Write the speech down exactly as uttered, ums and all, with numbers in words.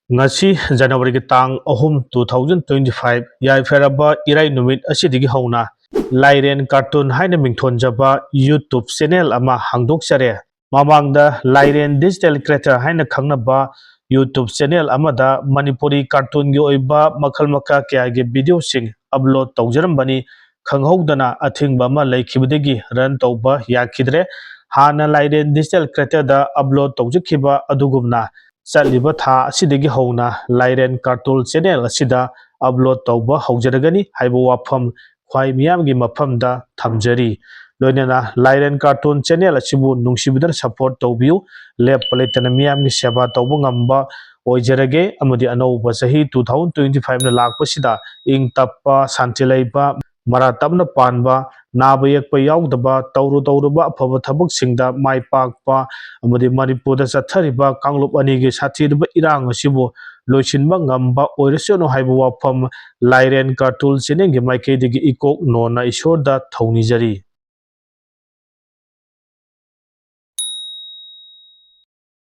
ꯉꯁꯤ ꯖꯅꯋꯥꯔꯤꯒꯤ ꯇꯥꯡ ꯑꯍꯨꯝ, two thousand twenty five, ꯌꯥꯏꯐꯔꯕ ꯏꯔꯥꯏ ꯅꯨꯃꯤꯠ ꯑꯁꯤꯗꯒꯤ ꯍꯧꯅ ꯂꯥꯏꯔꯦꯟ ꯀꯥꯔꯇꯨꯟ ꯍꯥꯏꯅ ꯃꯤꯡꯊꯣꯟꯖꯕ YouTube ꯆꯦꯅꯦꯜ ꯑꯃ ꯍꯥꯡꯗꯣꯛꯆꯔꯦ꯫ ꯃꯃꯥꯡꯗ ꯂꯥꯏꯔꯦꯟ ꯗꯤꯖꯤꯇꯦꯜ ꯀ꯭ꯔꯤꯌꯦꯇꯔ ꯍꯥꯏꯅ ꯈꯪꯅꯕ YouTube ꯆꯦꯅꯦꯜ ꯑꯃꯗ ꯃꯅꯤꯄꯨꯔꯤ ꯀꯥꯔꯇꯨꯟꯒꯤ ꯑꯣꯏꯕ ꯃꯈꯜ ꯃꯈꯥ ꯀꯌꯥꯒꯤ ꯚꯤꯗꯤꯑꯣꯁꯤꯡ ꯑꯞꯂꯣꯗ ꯇꯧꯖꯔꯝꯕꯅꯤ꯫ ꯈꯪꯍꯧꯗꯅ ꯑꯊꯤꯡꯕ ꯑꯃ ꯂꯩꯈꯤꯕꯗꯒꯤ ꯔꯟ ꯇꯧꯕ ꯌꯥꯈꯤꯗ꯭ꯔꯦ꯫ ꯍꯥꯟꯅ ꯂꯥꯏꯔꯦꯟ ꯗꯤꯖꯤꯇꯦꯜ ꯀ꯭ꯔꯤꯌꯦꯇꯔꯗ ꯑꯞꯂꯣꯗ ꯇꯧꯖꯈꯤꯕ ꯑꯗꯨꯒꯨꯝꯅ ꯆꯠꯂꯤꯕ ꯊꯥ ꯑꯁꯤꯗꯒꯤ ꯍꯧꯅ ꯂꯥꯏꯔꯦꯟ ꯀꯥꯔꯇꯨꯟ ꯆꯦꯅꯦꯜ ꯑꯁꯤꯗ ꯑꯞꯂꯣꯗ ꯇꯧꯕ ꯍꯧꯖꯔꯒꯅꯤ ꯍꯥꯏꯕ ꯋꯥꯐꯝ ꯈ꯭ꯋꯥꯏ ꯃꯤꯌꯥꯝꯒꯤ ꯃꯐꯝꯗ ꯊꯝꯖꯔꯤ꯫ ꯂꯣꯏꯅꯅ ꯂꯥꯏꯔꯦꯟ ꯀꯥꯔꯇꯨꯟ ꯆꯦꯅꯦꯜ ꯑꯁꯤꯕꯨ ꯅꯨꯡꯁꯤꯕꯤꯗꯨꯅ ꯁꯄꯣꯔꯠ ꯇꯧꯕꯤꯌꯨ꯫ ꯂꯦꯞꯄ ꯂꯩꯇꯅ ꯃꯤꯌꯥꯝꯒꯤ ꯁꯦꯕꯥ ꯇꯧꯕ ꯉꯝꯕ ꯑꯣꯏꯖꯔꯒꯦ꯫ ꯑꯃꯗꯤ ꯑꯅꯧꯕ ꯆꯍꯤ two thousand twenty five ꯅ ꯂꯥꯛꯄꯁꯤꯗ ꯏꯪ ꯇꯞꯄ, ꯁꯥꯟꯇꯤ ꯂꯩꯕ, ꯃꯔꯥ ꯇꯞꯅ ꯄꯥꯟꯕ, ꯅꯥꯕ ꯌꯦꯛꯄ ꯌꯥꯎꯗꯕ, ꯇꯧꯔꯨ ꯇꯧꯔꯨꯕ ꯑꯐꯕ ꯊꯕꯛꯁꯤꯡꯗ ꯃꯥꯏ ꯄꯥꯛꯄ, ꯑꯃꯗꯤ ꯃꯅꯤꯄꯨꯔꯗ ꯆꯠꯊꯔꯤꯕ ꯀꯥꯡꯂꯨꯞ ꯑꯅꯤꯒꯤ ꯁꯥꯊꯤꯔꯕ ꯏꯔꯥꯡ ꯑꯁꯤꯕꯨ ꯂꯣꯏꯁꯤꯟꯕ ꯉꯝꯕ ꯑꯣꯏꯔꯁꯅꯨ ꯍꯥꯏꯕ ꯋꯥꯐꯝ ꯂꯥꯏꯔꯦꯟ ꯀꯥꯔꯇꯨꯟ ꯆꯦꯅꯦꯜꯒꯤ ꯃꯥꯏꯀꯩꯗꯒꯤ ꯏꯀꯣꯛ ꯅꯣꯟꯅ ꯏꯁꯣꯔꯗ ꯊꯧꯅꯤꯖꯔꯤ꯫